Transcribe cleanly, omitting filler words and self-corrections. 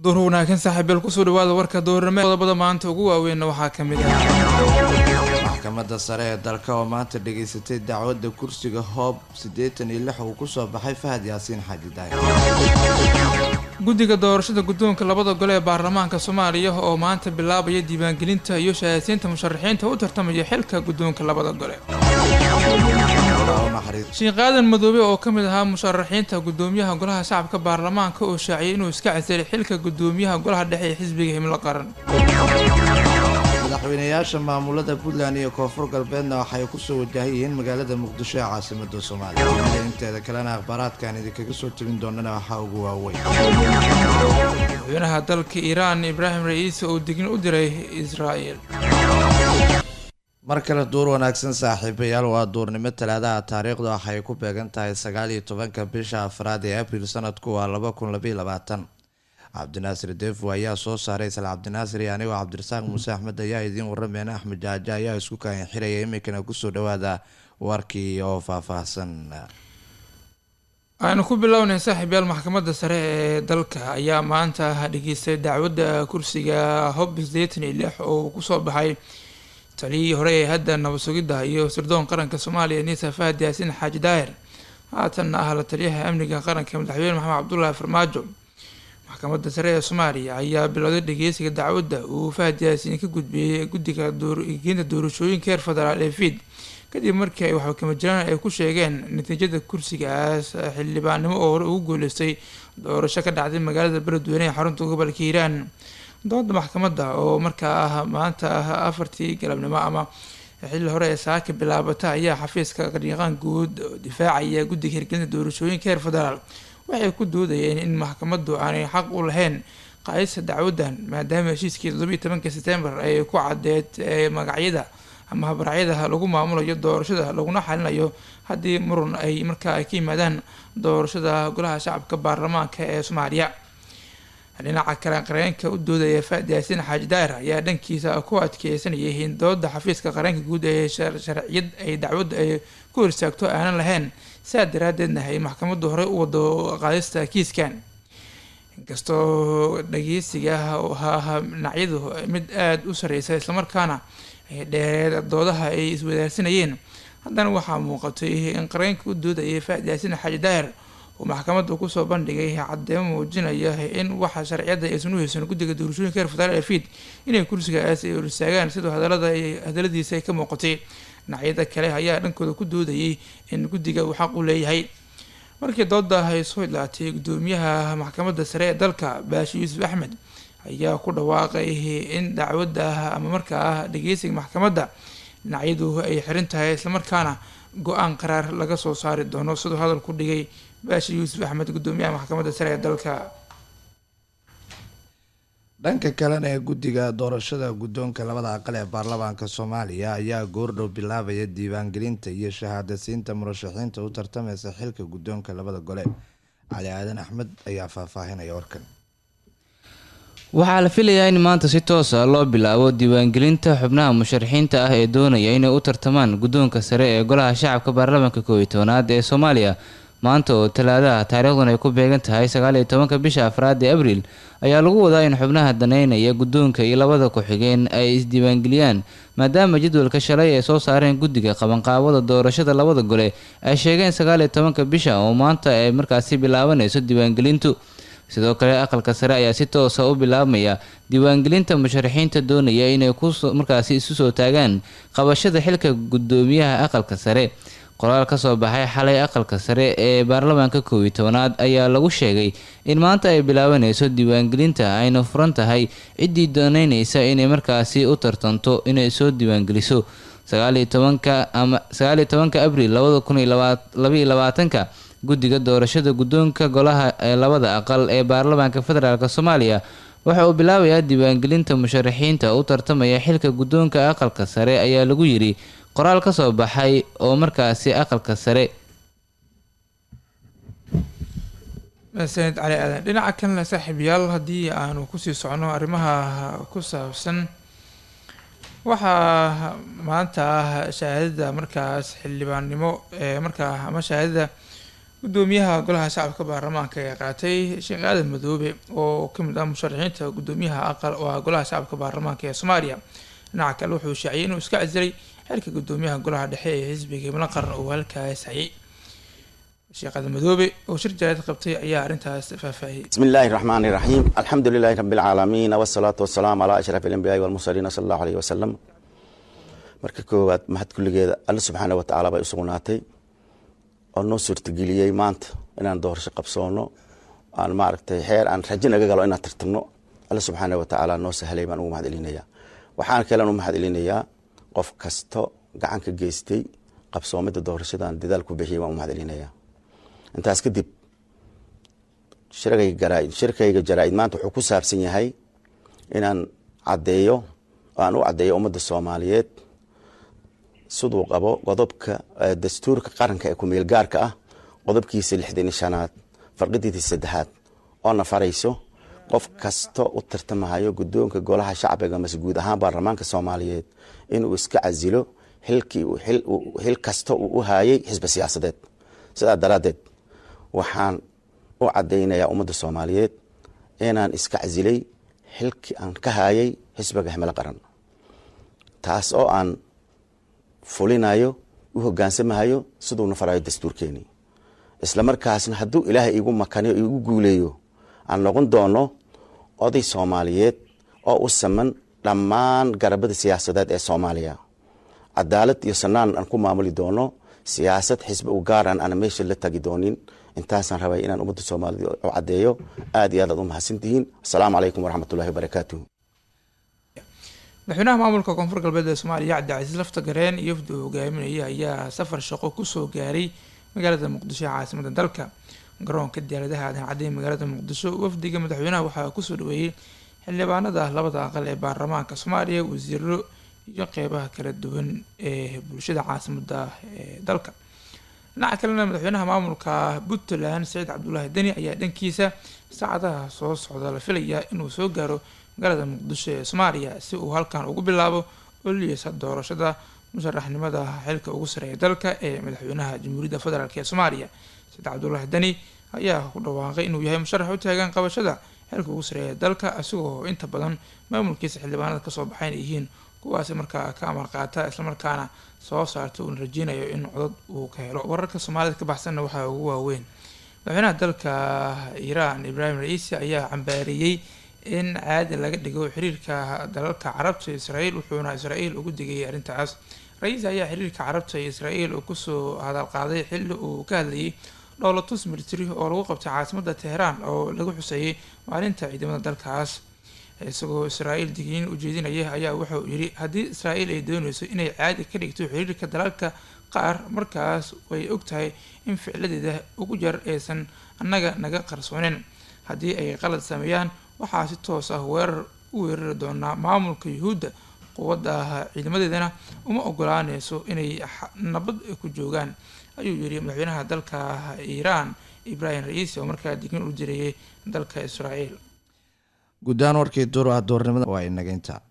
Duhur wanaagsan saaxiibayaal, kusoo dhawaada warka duhurnimo. Qodobada maanta ugu waaweynna waxaa ka mid ah Maxkamadda sare ee dalka oo maanta dhageysatay dacwadda kursiga Hoob 86 uu kusoo baxay Fahad Yaasiin Xaaji Daahir. Guddiga doorashada guddoonka labada gole ee baarlamaanka Soomaaliya oo maanta bilaabaya diiwaangelinta iyo shahaadsiinta musharaxiinta u tartamaya xilka guddoonka labada gole. Sheekh Aadan Madoobe oo ka mid ahaa musharaxiinta guddoomiyaha golaha shacabka baarlamaanka oo shaaciyay inuu iska casilay xilka guddoomiyaha golaha dhexe ee xisbiga Himlo Qaran. Madaxweynayaasha maamulada Puntland iyo Koonfur Galbeedna waxay kusoo wajahan yihiin magaalada Muqdisho ee caasimada Soomaaliya. Inteeda kalena akhbaaraadkan idinkaga soo tebin doonana waxaa ugu waaweyn madaxweynaha dalka Iiraan Ibraahim Ra'iisi oo digni u diray Israa'el. Mar kale duur wanaagsan saaxiibayaal, waa duurnimo Talaadaha, taariikhda waxay ku beegan tahay 19-ka bisha afraad ee Abril, sanadku waa 2022. Cabdinaasir Defo ayaa soo saaray isla Cabdinaasir iyo anigoo Cabdirasaaq Muuse Axmed ayaa idiin waramayna. Axmed Jaaja ayaa isku kaahin xiraya. Iminkana kusoo dhawaada warkii oo faahfaahsan. Aynu ku bilownay saaxiibyaal, maxkamadda sare ee dalka ayaa maanta dhageystay dacwadda kursiga Hob 86 oo uu kusoo baxay taliyihii hore ee hadda nabad sugidda iyo sirdoon qaranka Soomaaliya Nisa Fahad Yaasiin Xaaji Daahir, haatanna ah la taliyaha amniga qaranka madaxweyne Maxamed Cabdullaahi Farmaajo. Maxkamadda sare ee Soomaaliya ayaa bilowday dhageysiga dacwadda uu Fahad Yaasiin ka gudbiyey guddiga geynta doorashooyinka heer federaal ee FID, kadib markii ay waxkama jiraan ay ku sheegeen natiijada kursigaas xildhibaannimo oo hore ugu guuleystay doorasho ka dhacday magaalada Beledweyne ee xarunta gobolka Hiiraan. Dooda maxkamadda oo markaa ah maanta ah 4-tii galabnimo ama xilli hore ee saaka bilaabata ayaa xafiiska qariiqaan guud oo difaacaya guddiga hirgelinta doorashooyinka heer federaal waxay ku doodayeen in maxkamaddu aanay xaq u lahayn qaadista dacwaddan, maadaama heshiiskii 17-ka Sebtembar ay ku caddeed magacyada ama habraacyada lagu maamulayo doorashada laguna xalinayo haddii muran ay markaa ay ka yimaadaan doorashada golaha shacabka baarlamaanka ee Soomaaliya. Dhinaca kale, qareenka u doodaya Fahad Yaasiin Xaaji Daahir ayaa dhankiisa ku adkeysanayay in dooda xafiiska qareenka guud ee sharciyad ay dacwadda ay ku horsaagto aanan lahayn, sidaa daraadeedna ay maxkamaddu horey u wado qaadista kiiskan. Inkastoo dhageysiga ahaa dhinacyadu mid aada u sareysa islamarkaana ay dheereed doodaha ay iswadaarsanayeen, haddana waxaa muuqatay in qareenka u doodayay Fahad Yaasiin Xaaji Daahir uu maxkamaddu kusoo bandhigay caddeemo muujinaya in waxa sharciyadda aysan u haysan guddiga doorashooyinka heer federaal ee FID inay kursigaas ay horistaagaan, sidoo hadalada hadaladiisa ay ka muuqatay. Dhinacyada kale ayaa dhankooda ku doodayay in guddiga uu xaq u leeyahay. Markii dooda ay soo idlaatay, guddoomiyaha maxkamadda sare ee dalka Baashi Yuusuf Axmed ayaa ku dhawaaqay in dacwadda ama markaa dhageysiga maxkamadda dhinacyadu ay xiran tahay, islamarkaana go-aan qaraar laga soo saari doono, siduu hadal ku dhigay Baashi Yuusuf Axmed, guddoomiyaha maxkamadda sare ee dalka. Dhanka kalena ee guddiga doorashada guddoonka labada aqal ee baarlamaanka Soomaaliya ayaa goordhow bilaabaya diiwaangelinta iyo shahaadasiinta murashaxiinta u tartamaysa xilka guddoonka labada gole. Cali Aadan Axmed ayaa faahfaahinaya warkan. Waxaa la filayaa in maanta si toos ah loo bilaabo diiwaangelinta xubnaha musharaxiinta ah ee doonaya inay u tartamaan guddoonka sare ee golaha shacabka baarlamaanka 11aad ee Soomaaliya. Maanta oo Talaadaha, taariikhdan ay ku beegan tahay 19-ka bisha afraad ee Abriil, ayaa lagu wadaa in xubnaha daneynaya guddoonka iyo labada ku-xigeen ay isdiiwaangeliyaan, maadaama jadwalka shalay ay soo saareen guddiga qabanqaabada doorashada labada gole ay sheegeen 19-ka bisha oo maanta ay markaasi bilaabanayso diiwaangelintu. Sidoo kale aqalka sare ayaa si toosa u bilaabmaya diiwaangelinta musharaxiinta doonaya inay ku markaasi isu soo taagaan qabashada xilka guddoomiyaha aqalka sare. Qoraal kasoo baxay xalay aqalka sare ee baarlamaanka 11aad ayaa lagu sheegay in maanta ay bilaabanayso diiwaangelinta, ayna furan tahay ciddii dooneyneysa inay markaasi u tartanto inay soo diiwaangeliso 19-ka ama 19-ka Abriil 2022-ka. Guddiga doorashada guddoonka golaha ee labada aqal ee baarlamaanka federaalk Soomaaliya waxa uu bilaabayaa diiwaangelinta musharaxiinta u tartamaya xilka guddoonka aqalka sare, ayaa lagu yiri qoraal ka soo baxay oo markaasi aqalka sare. Mahadsanid Cali Aadan. Dhinaca kalena saaxiibayaal, haddii aanu kusii socono arrimaha ku saabsan, waxaa maanta ah shahaadada markaas xildhibaannimo ee markaa ama shahaadada Gudoomiyaha Golaha Shacabka Baarlamaanka ee qaatay Sheekh Aadan Madoobe oo kamid ah musharaxiinta gudoomiyaha aqal oo ah Golaha Shacabka Baarlamaanka ee Soomaaliya. Dhinaca kale wuxuu shaaciyay inuu iska casilay xilka gudoomiyaha Golaha Dhexe ee xisbiga Himilo Qaran oo halkaas hayay. Sheekh Aadan Madoobe oo shir jaraa'id qabtay ayaa arrintaas faahfaahiyey. بسم الله الرحمن الرحيم، الحمد لله رب العالمين، والصلاة والسلام على أشرف الأنبياء والمرسلين، صلى الله عليه وسلم. Marka koowaad, mahad kulligeeda Alle subxaana wa tacaala bay u sugnaatay oo noo suurtageliyey maanta inaan doorasho qabsoono, aan maaragtay xeer aan rajo naga galo inaan tartamno. Alle subxaana wa tacaala noo sahlay baan ugu mahad celinayaa. Waxaan kalean u mahad celinayaa qof kasto gacan ka geystay qabsoomida doorashadan, dadaal ku bixiyay, waan u mahad celinayaa. Intaas kadib, shirkayga jaraa-id maanta wuxuu ku saabsan yahay inaan caddeeyo oo aan u caddeeyo ummadda Soomaaliyeed siduu qabo qodobka dastuurka qaranka ee kumeel gaarka ah, qodobkiisa 65aad farqidiisa saddexaad, oo na farayso qof kasta u tartamahayo guddoonka Golaha Shacbiga mase guud ahaan baarlamaanka Soomaaliyeed inuu iska casilo xilkii xil kasta uu u haayay xisbi siyaasadeed. Sidaa daraaddeed, waxaan u caddaynayaa ummadda Soomaaliyeed inaan iska casilay xilkii aan ka haayay xisbiga Himilo Qaran, taas oo aan fulinayo, u hogaansamahayo siduuna farayo dastuurkeeni. Isla markaasna hadduu Ilaahay iigu makaniyo, iigu guuleeyo, aan noqon doono oday Soomaaliyeed oo u saman dhammaan garabada siyaasadeed ee Soomaaliya, cadaalad iyo sanaan aan ku maamuli doono, siyaasad xisbi u gaaran aan meesha la tagi doonin. Intaasaan rabay inaan ummadda Soomaalida u caddeeyo. Aad iyo aad aad u mahadsantihiin. Asalaamu calaykum waraxmatullahi wabarakaatuh. Madaxweynaha maamulka Koonfur Galbeed ee Soomaaliya, Cabdicasiis Lafta Gareen, iyo wafdi uu hogaaminayay ayaa safar shaqo kusoo gaaray magaalada Muqdisho ee caasimada dalka. Garoonka diyaaradaha Aadan Cadde ee magaalada Muqdisho wafdiga madaxweynaha waxaa kusoo dhaweeyey xildhibaanada labada aqal ee baarlamaanka Soomaaliya, wasiiro iyo qeybaha kala duwan ee bulshada caasimada ee dalka. Dhinaca kalena, madaxweynaha maamulka Puntland Saciid Cabdulaahi Deni ayaa dhankiisa saacadaha soo socda la filayaa inuu soo gaaro magaalada Muqdisho ee Soomaaliya si uu halkan ugu bilaabo ololihiisa doorashada musharaxnimada xilka ugu sareeya dalka ee madaxweynaha Jamhuuriyadda Federaalk ee Soomaaliya. Saciid Cabdulaahi Deni ayaa ku dhawaaqay inuu yahay musharax u taagan qabashada xilka ugu sareeya dalka, isagoo inta badan maamulkiisa xildhibaanada kasoo baxayn ay yihiin kuwaasi markaa ka amar qaata, islamarkaana soo saarta, uuna rajeynayo in codad uu ka helo. Wararka Soomaalida ka baxsanna waxaa ugu waaweyn: madaxweynaha dalka Iiraan Ibraahim Ra'iisi ayaa cambaareeyey in caadi laga dhigo xiriirka dalalka Carabta Israa'iil, wuxuuna Israa'iil ugu digayay arrintaas. Ra'iisi ayaa xiriirka Carabta iyo Israa'iil uu kusoo hadal qaaday xilli uu ka hadlayay dhoolatus military oo lagu qabtay caasimadda Teheraan oo lagu xuseeyey maalinta ciidamada dalkaas. Isagoo Israa'iil digniin u jeedinaya ayaa wuxuu yidhi: "Haddii Israa'iil ay dooneyso inay caadi ka dhigto xiriirka dalalka qaar, markaas way og tahay in ficiladeeda ugu jar aysan annaga naga qarsoonin. Haddii ay qalad sameeyaan, waxaa si toos ah weerar u weerari doonaa maamulka Yuhuudda, quwadda ciidamadeedana uma ogolaaneyso inay nabad ku joogaan," ayuu yidhi madaxweynaha dalka Iiraan Ibraahim Ra'iisi oo markaa digniin u direeyay dalka Israa'iil. Guud ahaan warkii duur ah doornimada waa inaga inta.